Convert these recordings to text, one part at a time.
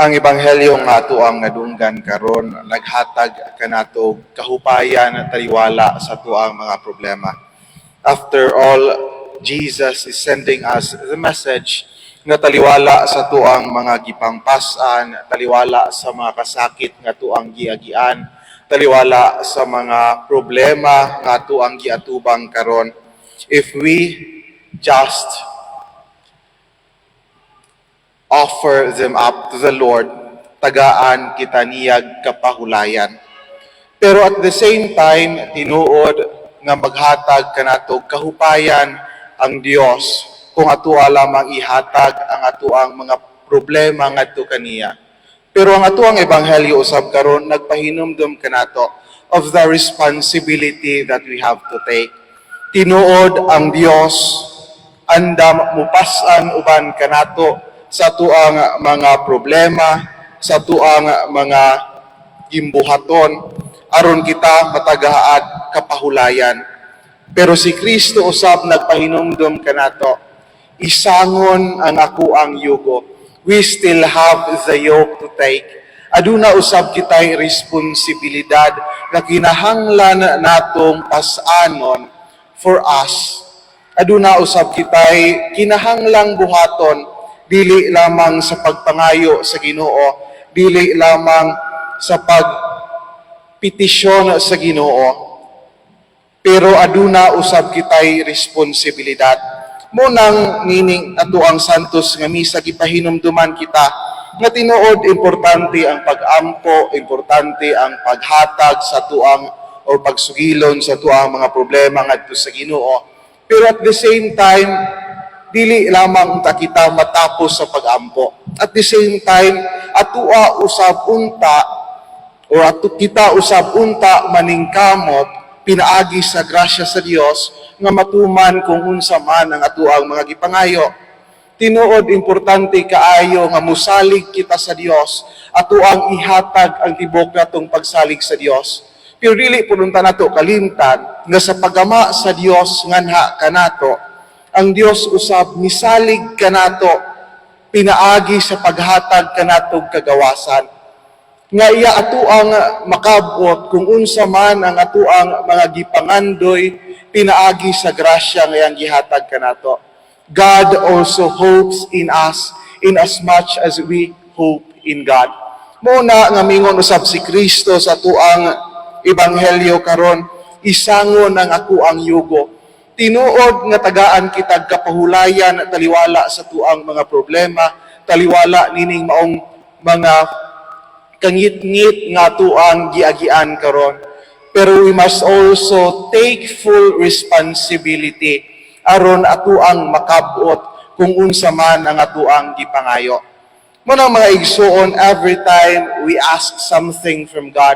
Ang ebanghelyo nga atoang nadunggan karon naghatag kanato kahupayan at taliwala sa atoang mga problema. After all, Jesus is sending us the message nga taliwala sa atoang mga gipangpas-an, taliwala sa mga kasakit nga atoang giagian, taliwala sa mga problema nga atoang giatubang karon. If we just offer them up to the Lord, tagaan kita niyag kapahulayan. Pero at the same time, tinuod nga maghatag kanato kahupayan ang Dios kung atoa lamang ihatag ang atoang mga problema ngadto kaniya. Pero ang atoang ebanghelyo usab karon nagpahinumdum kanato of the responsibility that we have to take. Tinuod, ang Dios andam mupas-an uban kanato sa atoang mga problema, sa atoang mga gimbuhaton aron kita matagaan kapahulayan. Pero si Kristo usab nagpahinumdum kanato, isangon ang akoang yugo. We still have the yoke to take. Aduna usab kitay responsibilidad nga kinahanglan natong pas-anon for us. Aduna usab kitay kinahanglang buhaton, dili lamang sa pagpangayo sa Ginoo, dili lamang sa pagpetisyon sa Ginoo, pero aduna usab kitay responsibilidad. Mao nang nining atoang Santos nga Misa, gipahinumduman kita nga tinuod importante ang pag-ampo, importante ang paghatag sa atoang or pagsugilon sa atoang mga problema ngadto sa Ginoo. Pero at the same time, dili lamang unta kita matapos sa pag-ampo. At the same time, atua usab unta o ato kita usab unta maningkamot pinaagi sa grasya sa Dios nga matuman kung unsa man ang atoang mga gipangayo. Tinuod, importante kaayo nga musalig kita sa Dios, atoang ihatag ang tibok natong pagsalig sa Dios. Pero dili pud unta nato kalimtan nga sa paggama sa Dios nganha kanato, ang Dios usab misalig kanato pinaagi sa paghatag kanatog kagawasan nga iya atoang makabot kung unsa man ang atoang mga gipangandoy pinaagi sa grasya nga iyang gihatag kanato. God also hopes in us in as much as we hope in God. Mao na nga mingon usab si Kristo sa atoang ebanghelyo karon, isangon ang akoang yugo. Tinuod nga tagaan kitag kapahulayan taliwala sa atoang mga problema, taliwala nining maong mga kangitngit nga atoang giagian karon. Pero we must also take full responsibility aron atoang makabot kung unsa man ang atoang gipangayo. Mao nang, mga igsuon, every time we ask something from God,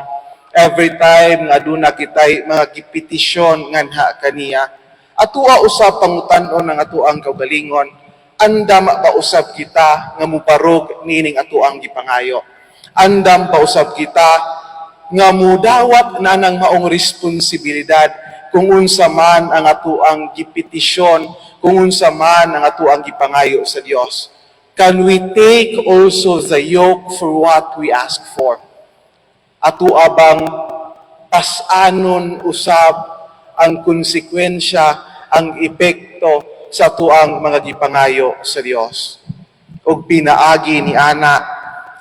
every time nga aduna kitay mga gipetisyon nganha kaniya, atoa usab pangutan-on ang atoang kaugalingon, andam ba usab kita nga mubarog nining atoang gipangayo? Andam ba usab kita nga mudawat na ng maong responsibilidad kung unsa man ang atoang gipetisyon, kung unsa man ang atoang gipangayo sa Dios? Can we take also the yoke for what we ask for? Atoa bang pas-anon usab ang konsekwensya, ang epekto sa atoang mga gipangayo sa Dios? Og pinaagi ni ana,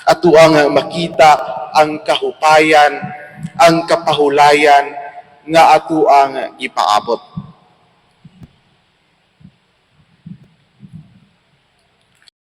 atoang makita ang kahupayan, ang kapahulayan nga atoang gipaabot.